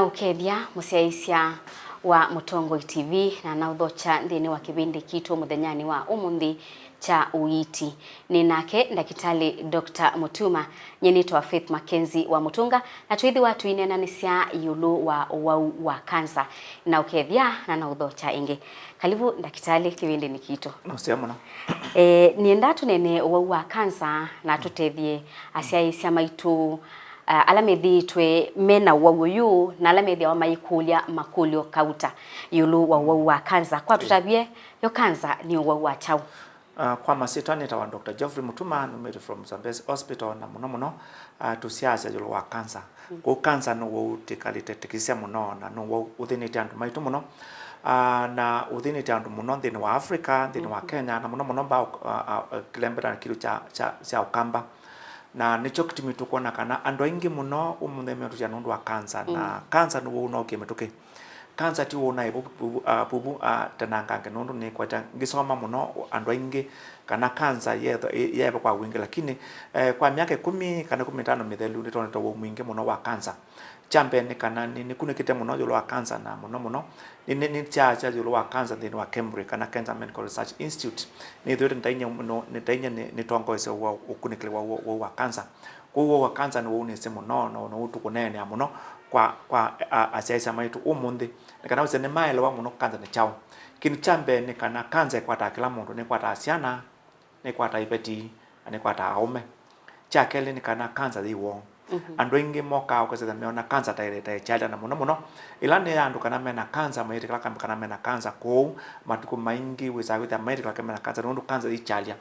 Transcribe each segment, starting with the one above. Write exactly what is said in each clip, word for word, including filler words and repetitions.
Ũkethya mũsyaĩĩsya wa Mũtongoi T V, na naũthokya nthĩnĩ wa kĩvĩndĩ kitũ mũthenyanĩ wa ũmũnthĩ kya ũiiti. Nĩ nake Ndakĩtalĩ Doctor Mũtuma. Nyie nĩtawa Faith Mackenzie wa Mũtũnga, na twĩthĩwa tũineenanĩsya ĩũlũ wa ũwau wa kanza. Na ũkethya na naũthokya ĩngĩ. Kalivu, ndakĩtalĩ, kĩvĩndĩnĩ kitũ. Nũseo mũno. Eh, nĩenda tũneenee ũwau wa kanza na tũtethye asyaĩĩsya maitũ, ah, ala methĩĩtwe me na ũwau ũyũ na ala methĩawa maikũlya makũlyo kauta ĩũlũ wa ũwau wa kanza. Kwa tũtavye, yo kanza nĩ ũwau wa kyaũ? Ah, kwa masyĩtwa nĩtawa Doctor Geoffrey Mutuma, numĩte from Zambezi Hospital, na mũno mũno, ah, tũsyaasya ĩũlũ wa kanza. Kwoou kanza nĩ ũwau tĩkalĩte tĩkĩsisya mũno, na nĩ ũwau ũthĩnĩte andũ maitũ mũno. Ah, na ũthĩnĩte andũ mũno nthĩnĩ wa Africa, nthĩnĩ wa Kenya, na mũno mũno mbaa, ah, ah, kĩlembeta na kĩlũ kya, kya, kya Ũkamba. Na nĩkyo kĩtumi tũkwona kana andũ aingĩ mũno ũmũnthĩ meũtũkya nũndũ wa kanza. Na kanza nĩ ũwau ũnaũkie mĩtũkĩ. Kanza ti ũnaĩ vuvu, ah, vuvu, ah, tenangange, nũndũ nĩkwete ngĩsoma mũno andũ aingĩ kana kanza yetho, ĩ-, yevo kwa wingĩ, lakini, eh, kwa myaka ĩkũmi kana ĩkũmi na ĩtano mĩthelu nĩtwonete ũwau mwingĩ mũno wa kanza. Kya mbee nĩ kana nĩ, nĩkunĩkĩte mũno ĩũlũ wa kanza, na mũno mũno nĩ, nĩ, nĩ kyaasya ĩũlũ wa kanza nthĩnĩ wa KEMRI kana Cancer Medical Research Institute. Nĩthĩĩtwe nĩtainyie mũno, nĩtainyie nĩ, nĩtongoesye ũwau, ũkunĩkĩli wa ũwau, ũwau wa kanza. Kwoou ũwau wa kanza nĩ waunĩsye mũno, na nĩ ũtũkũneenea mũno kwa, kwa, a, asyaĩĩsya maitũ ũmũnthĩ, nĩ kana wĩse nĩmaelewa mũno kanza nĩ kyaũ. Kĩndũ kya mbee nĩ kana kanza ĩkwataa kĩla mũndũ, nĩkwataa syana, nĩkwataa iveti, na nĩkwataa aũme. Kya kelĩ nĩ kana kanza yĩ woo. Andũ aingĩ mokaa ũkasethya meona kanza ta ĩlĩ ta ĩkyalya, na mũno mũno ĩla nĩ ya andũ kana mena kanza, mayĩtĩkĩla kana mena kanza. Kwoou matukũ maingĩ wĩsaa kwĩthĩa mayĩtĩkĩla kana mena kanza, nũndũ kanza yĩkyalya.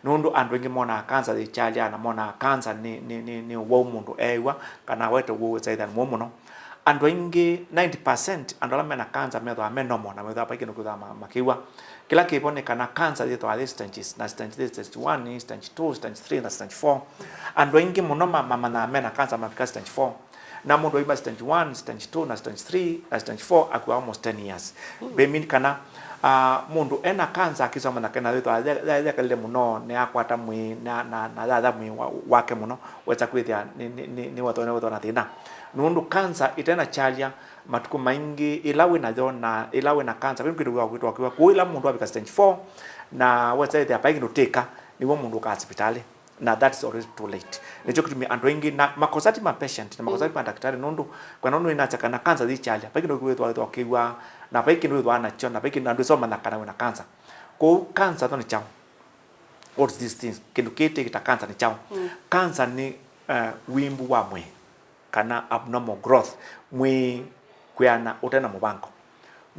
Nũndũ andũ aingĩ monaa kanza yĩkyalya, na monaa kanza nĩ, nĩ, nĩ, nĩ ũwau mũndũ eew'a, kana awete ũwau wĩsaĩthya nĩ mũu mũno. Andũ aingĩ, ninety percent andũ ala mena kanza methĩawa me normal, na methĩawa vai kĩndũ kĩthĩawa ma-, makĩw'a. Kĩla kĩvo nĩ kana kanza yĩthĩawa yĩ stages, na stage yĩ stage one, stage two, stage three, na stage four. Andũ aingĩ mũno ma-, mamanyaa mena kanza mavika stage four. Na mũndũ aima stage one, stage two, na stage three, na stage four, akw'a almost ten years. By mean kana, ah, mũndũ ena kanza akĩsoma na kena wĩthwa yekalile mũno, nĩyakwata mwĩĩ, na, na, na yatha mwĩĩ wa-, wake mũno, wesa kwĩthĩa nĩ, nĩ, nĩ, nĩwethwa, nĩwethwa na thĩna. Nũndũ kanza ĩtena kyalya, matukũ maingĩ ĩla wĩ nayo na ĩla wĩ na kanza, ve kĩndũ wa kwĩtwa kĩwa. Kwoou ĩla mũndũ avika stage four, na wesa ĩthĩa vai kĩndũ tĩka, nĩw'o mũndũ ũkaa sipitalĩ. Na that's already too late. Nĩkyo kĩtumi andũ aingĩ, na makosa ti ma patient, na makosa ti ma ndakĩtalĩ, nũndũ kana nũndũ nĩnasya kana kanza yĩkyalya, vai kĩndũ wĩthwa, wĩthwa ũkĩw'a, na vai kĩndũ wĩthwa nakyo, na vai kĩndũ andũ somanya kana wĩna kanza. Kwoou kanza no nĩ kyaũ? What is these things? Kĩndũ kĩĩ tĩkĩta kanza nĩ kyaũ? Kanza nĩ, eh, wimbu wa mwĩĩ, kana abnormal growth, mwĩĩ kwĩana ũte na mũvango.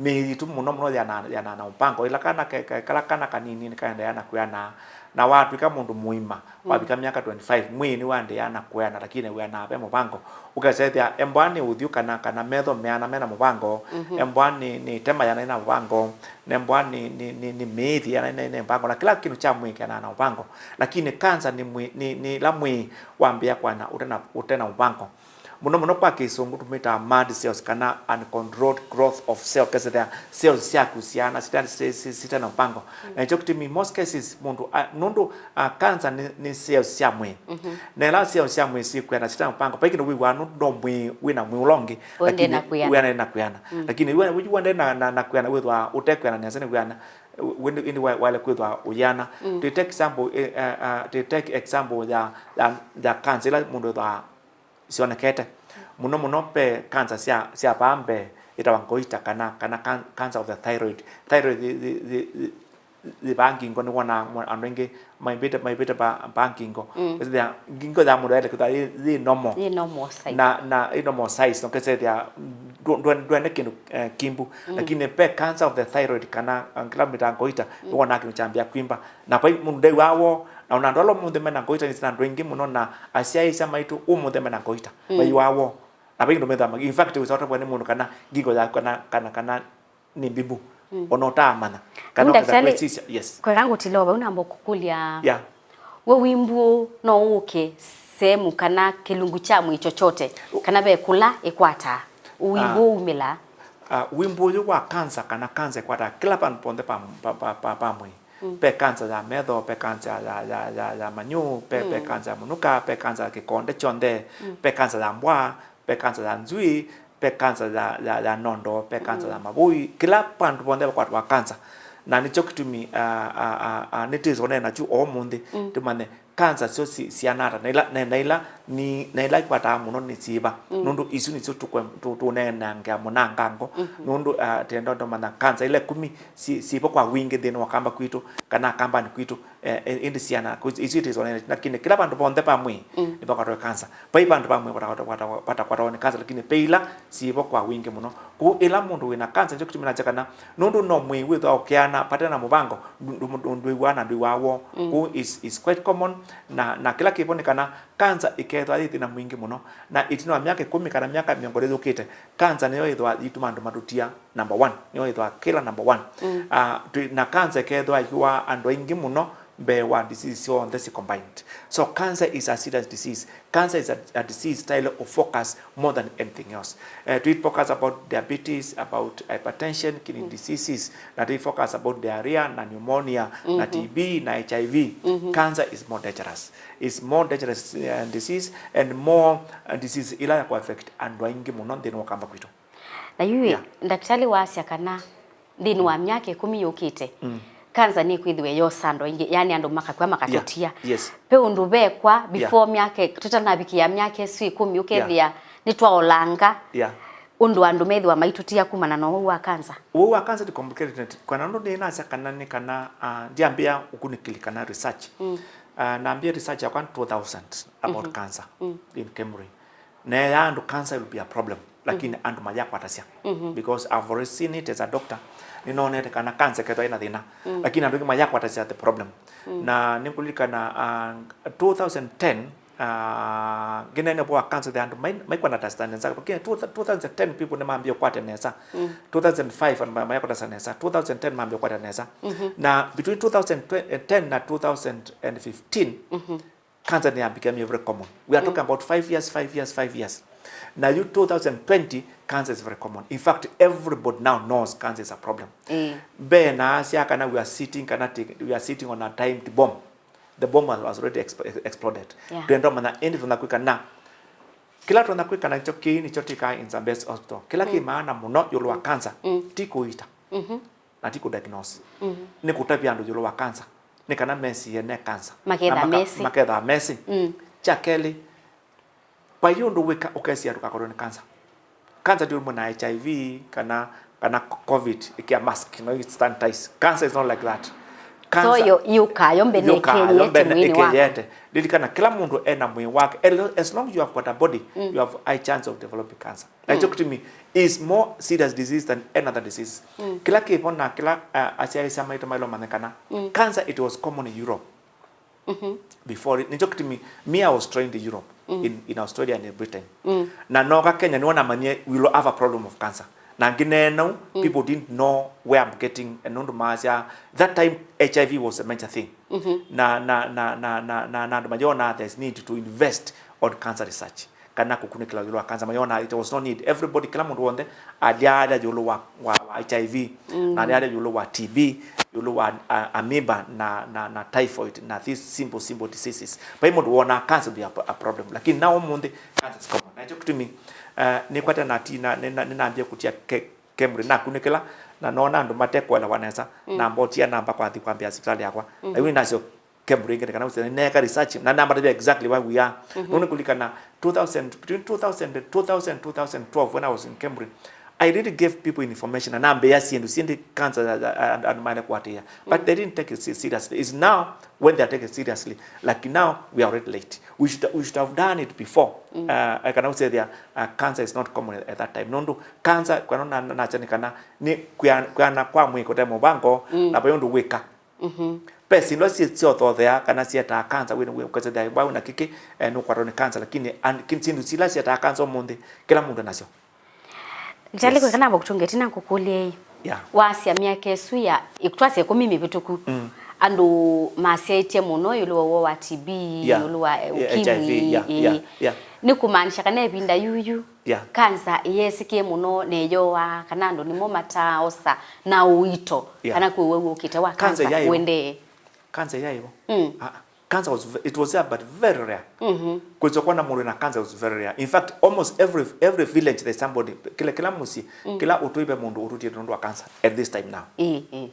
Mĩĩ yitũ mũno mũno yanaa, yanaa na mũvango. Ĩla kana ke-, ke-, kala kana kanini nĩkaendeea na kwĩana, na watw'ĩka mũndũ mũima, wavika myaka twenty-five, mwĩĩ nĩwaendeea na kwĩana, lakini wĩanaa ve mũvango. Ũkesethĩa embwa nĩ ũthyũ kana, kana metho meana mena mũvango, embwa nĩ, nĩ ĩtema yana ĩna mũvango, na embwa nĩ, nĩ, nĩ, nĩ mĩĩthi yana ĩna, ĩna mũvango, na kĩla kĩndũ kya mwĩĩ kĩanaa na mũvango. Lakini kanza nĩ mwĩĩ, nĩ, nĩ ĩla mwĩĩ wambĩĩa kwĩana ũte na, ũte na mũvango. Mũno mũno kwa Kĩsũngũ tũmĩtaa mad cells kana uncontrolled growth of cell, kesethĩa cells syaku syaana sita-, si-, si-, site na mũvango. Na nĩkyo kĩtumi most cases mũndũ, a, nũndũ, a, cancer nĩ, nĩ cells sya mwĩĩ. Na ĩla cells sya mwĩĩ syĩkwĩana site na mũvango, vai kĩndũ wĩw'aa nũndũ no mwĩĩ wĩ na mwĩĩ ũla ũngĩ, lakini wĩana na kwĩana. Lakini wĩ-, wĩ-, wĩw'a ndĩ na, na, na kwĩana wĩthwaa ũte kwĩana nesa nĩ wĩana, wĩ-, ĩndĩ wa-, waĩle kwĩthwaa ũyĩana. Tũi take example, eh, eh, eh, tũi take example ya, ya, ya cancer ĩla mũndũ wĩthwaa syonekete. Mũno mũno ve kanza sya, sya vaa mbee ĩtawa goiter kana, kana can-, cancer of the thyroid. Thyroid yĩ, yĩ, yĩ, yĩ, yĩ vaa ngingo, nĩwonaa mwa-, andũ aingĩ maivĩte, maivĩte va-, vaa ngingo. Wĩsĩthĩa ngingo ya mũndũ yaĩle kwĩthwa yĩ, yĩ normal. Yĩ normal size. Na, na yĩ normal size, na ũkesethĩa ndũ-, ndũ-, ndwene kĩndũ, eh, kimbu. Lakini ve cancer of the thyroid kana, eh, kĩla mĩtaa goiter, nĩwonaa kĩndũ kyambĩa kwimba. Na vai mũndũ ndew'aa woo, na ona andũ ala ũmũnthĩ mena goiter nĩsĩ na andũ aingĩ mũno, na asyaĩĩsya maitũ ũmũnthĩ mena goiter. Maiw'aa woo. Na vai kĩndũ methĩawa maki-, in fact, wĩsa ũtavw'a nĩ mũndũ kana ngingo yaku kana, kana, kana nĩ mbimbu. Ona ũtaamanya. Kana ũkesa kwĩsisya, yes. Kweka ngũtĩle o vau namba kũkũlya. Yeah. We wimbu no ũke sehemu kana kĩlungu kya mwĩĩ chochote, kana ve kũla ĩkwataa? Wimbu ũmĩlaa? Ah, wimbu ũyũ wa cancer kana cancer ĩkwataa kĩla vandũ vonthe pa, pa, pa, pa, pa mwĩĩ. Ve cancer ya metho, ve cancer ya, ya, ya, ya manyũ, ve, ve cancer ya mũnuka, ve cancer ya kĩkonde kyonthe, ve cancer ya mbwa, ve cancer ya nzwii, Ve kanza ya, ya, ya nondo, ve kanza ya mavũi, kĩla vandũ vonthe vakwatwa kanza. Na nĩkyo kĩtumi, ah, ah, ah, ah, nĩtwĩsĩ ũneena kyu o ũmũnthĩ, tũmanye kanza syo si-, siana ata, na ila, na, na ila ni, na ila ikwataa mũno nĩ syĩva. Nũndũ isu nĩsyo tũkwe-, tũ-, tũneenangĩa mũnangango. Nũndũ, ah, tenda tũmanya kanza ila ĩkũmi si-, syĩvo kwa wingĩ nthĩnĩ wa kamba kwitũ, kana kambanĩ kwitũ, eh, eh, ĩndĩ siana, kũ-, isu itĩsonene, lakini kĩla vandũ vonthe va mwĩĩ nĩvakwatwa nĩ kanza. Vai vandũ va mwĩĩ vata-, vata-, vata-, vatakwatawa nĩ kanza, lakini ve ila syĩvo kwa wingĩ mũno. Kũu ĩla mũndũ wĩna kanza, nĩkyo kĩtumi nasya kana nũndũ no mwĩĩ wĩthwa ũkeana vate na mũvango, ndũ-, ndũ-, ndũ-, ndwĩw'aa na ndwĩw'aa woo. Kũu is, is quite common, na, na kĩla kĩvo nĩ kana kanza ĩkethwa yĩ thĩna mwingĩ mũno, na ĩtina wa myaka ĩkũmi kana myaka mĩongo ĩlĩ yũkĩte, kanza nĩyo ĩthwa yĩtuma andũ matũtia number one, nĩyo ĩthwa kĩla number one. Ah, twĩ na kanza ĩkethwa ĩkĩwaa andũ aingĩ mũno mbee wa disease syonthe si combined. So cancer is a serious disease. Cancer is a, a disease style of focus more than anything else. Uh, do it focus about diabetes, about hypertension, kidney diseases, na do it focus about diarrhea, na pneumonia, na T B, na H I V. Cancer is more dangerous. It's more dangerous, uh, disease and more, uh, disease ila ya ku affect andũ aingĩ mũno nthĩnĩ wa kamba kwitũ. Na yu ĩ, yeah, ndakĩtalĩ wasya kana nthĩnĩ wa myaka ĩkũmi yũkĩte, kanza nĩkwĩthĩwe yosa andũ aingĩ, yani andũ makakw'a makatũtia. Yeah. Yes. Ve ũndũ vekwa before myaka, tũtanavikĩa myaka ĩsu ĩkũmi, ũkethĩa nĩtwaolanga ũndũ andũ methĩwa maitũtia kumana na ũwau wa kanza? Ũwau wa kanza nĩ complicated. Kana ũndũ nĩnasya kana nĩ kana, ah, ndyambĩa ũkunĩkĩli kana research. Ah, nambĩa research yakwa two thousand about cancer in Kemri. Neeya andũ cancer will be a problem, lakini andũ mayakwatasya. Because I've already seen it as a doctor. Nĩnonete kana cancer kethwa ĩna thĩna, lakini andũ aingĩ mayakwatasya the problem. Na nĩngũlilikana, ah, two thousand ten, ah, ngĩneena ũvoo wa cancer, the andũ mai-, maikwatasya nesa, lakini two thousand ten people nĩmambie kwata nesa. Two thousand five andũ ma-, mayakwatasya nesa. Two thousand ten mambie kwata nesa. Na between two thousand ten na two thousand fifteen, cancer nĩ ya became very common. We are talking about five years, five years, five years. Na yu two thousand twenty, cancer is very common. In fact, everybody now knows cancer is a problem. Mbee naasya kana we are sitting, kana ti-, we are sitting on a timed bomb. The bomb has, has already exp-, exploded. Yeah. Twenda ũmanya ĩndĩ tũna kwĩka na. Kĩla tũna kwĩka nakyo kĩĩ nĩkyo twĩkaa in the best hospital. Kĩla kĩ maana mũno ĩũlũ wa cancer, ti kũita. Na ti kũ diagnose. Nĩ kũtavya andũ ĩũlũ wa cancer. Nĩ kana mesiĩe ne cancer. Maketha mesi. Maketha mesi. Kya kelĩ, vai ũndũ wĩka ũkesĩa ndũkakorwe nĩ cancer. Cancer ti ũmwe na H I V kana, kana covid, ĩkĩa mask, no sanitize. Cancer is not like that. So yo, yũkaa yo mbene ĩkeyete mwĩĩnĩ waku. Lilikana, kĩla mũndũ ena mwĩĩ wake. As long you have got a body, you have high chance of developing cancer. Na nĩkyo kĩtumi is more serious disease than any other disease. Kĩla kĩvo na kĩla, uh, asyaĩĩsya maitũ maĩle ũmanyĩkana. Cancer, it was common in Europe before. Nĩkyo kĩtumi me, I was trained in Europe, in, in Australia and in Britain. Na nooka Kenya nĩw'o namanyie we will have a problem of cancer. Na ngĩneena ũu, people didn't know where I'm getting, and nũndũ maasya, that time H I V was a major thing. Na, na, na andũ mayona there's need to invest on cancer research. Kana kũkunĩkĩla ĩũlũ wa cancer, mayona it was no need. Everybody, kĩla mũndũ w'onthe, alyaala ĩũlũ wa, wa, wa H I V, na alyaala ĩũlũ wa T B, ĩũlũ wa, a, amoeba na, na, na typhoid, na these simple, simple diseases. Vai mũndũ wonaa cancer be a, a problem. Lakini now ũmũnthĩ, cancer is common. Na nĩkyo kĩtumi, uh, nĩkwata na ti-, na, nĩ, na, nĩnambie kũtia ke-, Kemri, nakunĩkĩla, na noona andũ mate kũelewa nesa, na mbotia namba kwathi kwambĩa sivitalĩ yakwa. Na yu nĩnasyo Kemri ĩngĩ, nĩ kana ũsĩ, nĩneeka research, na namatavya exactly where we are. Nũndũ nĩkũlikana two thousand, between two thousand, two thousand, two thousand twelve, when I was in Kemri, I really gave people information, na nambĩa syĩndũ syĩndĩ cancer, uh, uh, andũ maĩle kũatĩĩa. But they didn't take it se-, seriously. It's now when they are taken seriously. Like now, we are already late. We should, we should have done it before. Uh, kana ũsethĩa, uh, cancer is not common at that time. Nũndũ cancer, kwa nona na, na, na, kana nĩ kwĩa-, kwĩana kwa mwĩĩ kũte mũvango, na vai ũndũ wĩka. Ve syĩndũ syĩ-, syothothea kana syetaa cancer, wĩ, wĩ, ũkasethĩa, wĩ na kĩkĩ, eh, nũkwatwa nĩ cancer, lakini an-, kin-, syĩndũ sila syetaa cancer ũmũnthĩ, kĩla mũndũ nasyo. Njalĩ kwĩka namba kũtũngĩa tina ngũkũlye ĩ. Yeah. Wasya myaka ĩsu ya, twasya ĩkũmi mĩvĩtũku, andũ masyaĩtye mũno ĩũlũ wa ũwau wa T B, ĩũlũ wa, eh, ukimwi, H I V, yeah, ĩĩ. Yeah, yeah. Nĩ kũmaanisha kana ĩvinda yuyu, yeah, kanza ĩyesĩkĩe mũno na ĩyooaa, kana andũ nĩmo mataaosa na ũito, yeah, kana kwĩ ũwau ũkĩte wa kanza ũendee? Kanza yaĩvo. Mm. Ah, ah. Cancer was ve- it was there, but very rare. Kwĩswa kuona mũndũ na cancer was very rare. In fact, almost every every village there's somebody, kila kila mũsyĩ, kila ũtũi ve mũndũ ũtũtie nũndũ wa cancer at this time now. Ĩĩ, ĩĩ.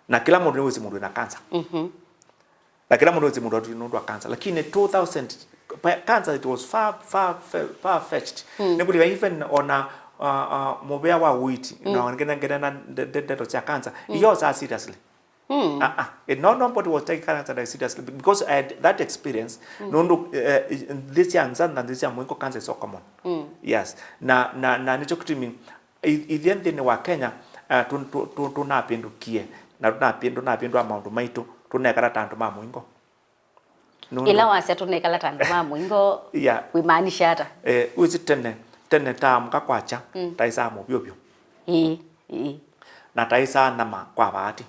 Na kila mũndũ nĩwĩsĩ mũndũ na cancer. Na kila mũndũ wĩsĩ mũndũ atũi nũndũ wa cancer. Lakini two thousand, pa- cancer, it was far far far, far fetched. Nĩkũlika even ona uh, uh, mũvĩa wa uiti na ngene ngene na nde- nde- ndeto sya cancer, iyo saa seriously. Ah, ah. It, no, nobody was taking cancer that seriously because I had that experience. Nũndũ uh, this ya nza na this ya mũingo, cancer is so common. Yes. Na na na nĩkyo kĩtumi i- ithyĩ nthĩnĩ wa Kenya uh, tũ- tũ- tũ- tũnapĩndũkie na tũnapĩndũ- tũnapĩndũa maũndũ maitũ, tũnekala ta andũ ma mũingo. Nũndũ- Ĩla wasya tũnekala ta andũ ma mũingo, Yeah. Wĩmaanisha ata? Eh, wĩsĩ tene, tene taamũka kwakya, taĩsaa mũvyũvyũ. Ĩĩ, ĩĩ. Na taĩsaa nyama kwa vaati,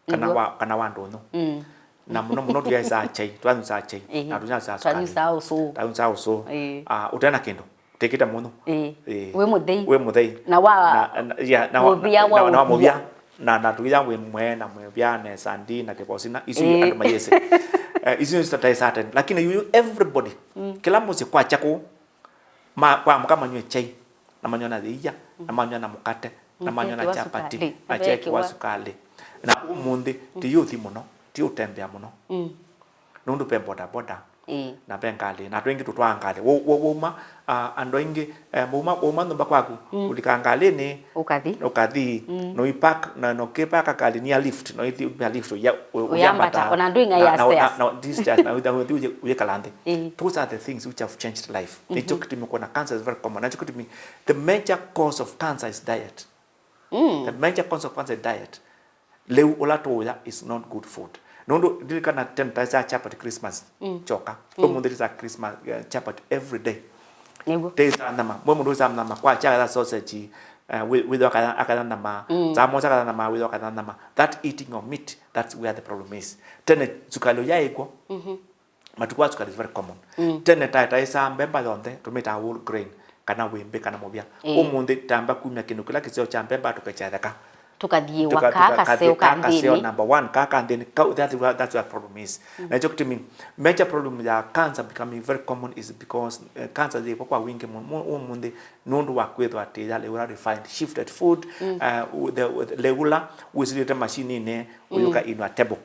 kana Nĩw'o. wa, kana wa ndũnyũ. Na mũno mũno tũyaĩsaa kyai, twanyusaa kyai, Ĩĩ. Na tũnyusaa sukali. Twanyusaa ũsũ. Twanyusaa ũsũ. Ĩĩ. Ah, ũte na kĩndũ, tĩkĩte mũnyũ. Ĩĩ. Ĩĩ. Wĩ mũthei. Wĩ mũthei. Na wa Na- na- yeah, na wa- mũvĩa na- wa na wa mũvĩa. Mũvĩa. Na na tuya wĩ mwe na mwĩvya nesa ndi na kĩvosina, isu Ĩĩ. Andũ mayĩsĩ. Eh, isu nĩ tũtaĩsaa tene. Lakini you, everybody, kĩla mũsyĩ kwakya kũu, ma- kwamũka manywe kyai, na manywa na yĩia, na manywa na mũkate, na manywa na Keki wa chapati, sukali. Na keki wa Keki wa- sukali. Na ũmũnthĩ, ti ũthi mũno, ti ũtembea mũno. Nũndũ ve boda boda, Ĩĩ. Na ve ngalĩ, na andũ aingĩ tũtwaa ngalĩ. Wa- wa- wauma, ah, andũ aingĩ, eh, wauma wauma nyũmba kwaku, ũlika ngalĩnĩ, Ũkathi. Ũkathi, noipak na nokĩpaka ngalĩ near lift, noithi umia lift, ya- u- Ũyambata, uyambata, ona ndũing'aia na- na- stairs. Na- na- these stairs, na uthi- uthi- uthi- uyikala nthĩ. Ĩĩ. Those are the things which have changed life. Nĩkyo kĩtumi kuona cancer is very common. Nĩkyo kĩtumi the major cause of cancer is diet. The major cause of cancer is diet. Lĩu ũla tũũya is not good food. Nũndũ ndilikana tene taĩsaa chapati Christmas kyoka. Ũmũnthĩ tĩsaa Christmas, eh, chapati every day. Nĩguo. Tĩsaa nyama. Mwe mũndũ wĩsaa nyama kwa chakatha sausage, eh, wĩ- wĩthwa akatha akatha nyama. Saa moja akatha nyama, wĩthwa akatha nyama. That eating of meat, that's where the problem is. Tene sukali ũyaĩkw'o. Matukũ aa sukali is very common. Tene taetaĩsaa mbemba yonthe, tũmĩtaa whole grain, kana wĩmbĩ, kana mũvya. Ĩĩ. Ũmũnthĩ tamba kumya kĩndũ kĩla kĩseo kya mbemba tũkekyatheka. Tũkathiĩwa Tũka- kaa tũka- kaseo kathi- ka kaa kaseo nthĩnĩ. Number one, kaa ka nthĩnĩ. Ka- that's where, that's where problem is. Na nĩkyo kĩtumi major problem ya cancer becoming very common is because, eh, cancer yĩvo kwa wingĩ mu- mu- ũmũnthĩ nũndũ wa kwĩthwa atĩ yalĩ ũla refined, shifted food, eh, u- the- the- lĩu ũla wĩsilĩte mashininĩ ũyũka inwa table.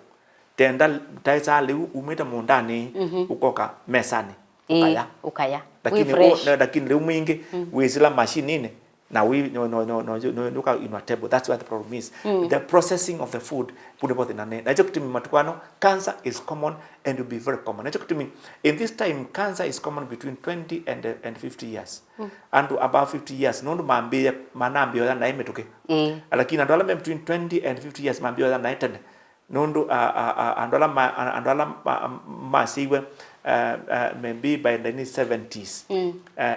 Tenda taĩsaa lĩu umĩte mũũndanĩ, ũkoka mesanĩ, Ĩĩ, ũkaya. Ũkaya. Lakini wĩ fresh. Ũ- na- lakini lĩu mwingĩ wĩsila mashininĩ na wĩ no no no no no no ka inwa table. That's what the problem is. The processing of the food, pune both na ne. Na hicho kitu matukano, cancer is common and will be very common. Na hicho kitu, in this time, cancer is common between twenty and, uh, and fifty years. Andũ above fifty years, nũndũ mambĩĩa, manambĩĩa oya naĩ mĩtũkĩ. Ĩĩ. Lakini andũ ala me between twenty and fifty years mambĩĩa oya naĩ tene. Nũndũ, a- a- a- andũ ala ma- a- andũ ala ma- masyiiwe, uh, uh, maybe by the seventies, uh,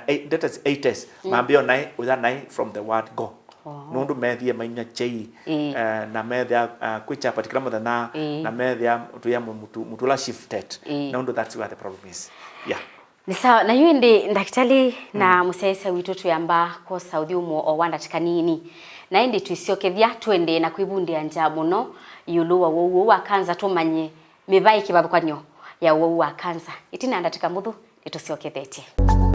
eight- that is eighties, mambĩĩa naĩ, ũya naĩ from the word go. Nũndũ methie mainya chai, uh, na methia, uh, kwĩ chapati kĩla mũthenya, na methia tũya mũtu mũtu ũla shifted. Nũndũ that's where the problem is. Yeah. Nĩ sawa, na yu ĩndĩ ndakĩtalĩ na mũsyaĩĩsya witũ twĩamba kwosa ũthyũmũo o wa ndatĩka nini. Na ĩndĩ twĩsyokethya tũendee na kwĩvundĩangya mũno ĩũlũ wa ũwau ũũ wa kanza, tũmanye mĩvaĩ kĩvathũkany'o ya ũwau wa kanza. Ĩtina ndatĩka mbũthũ nĩtũsyokethetye.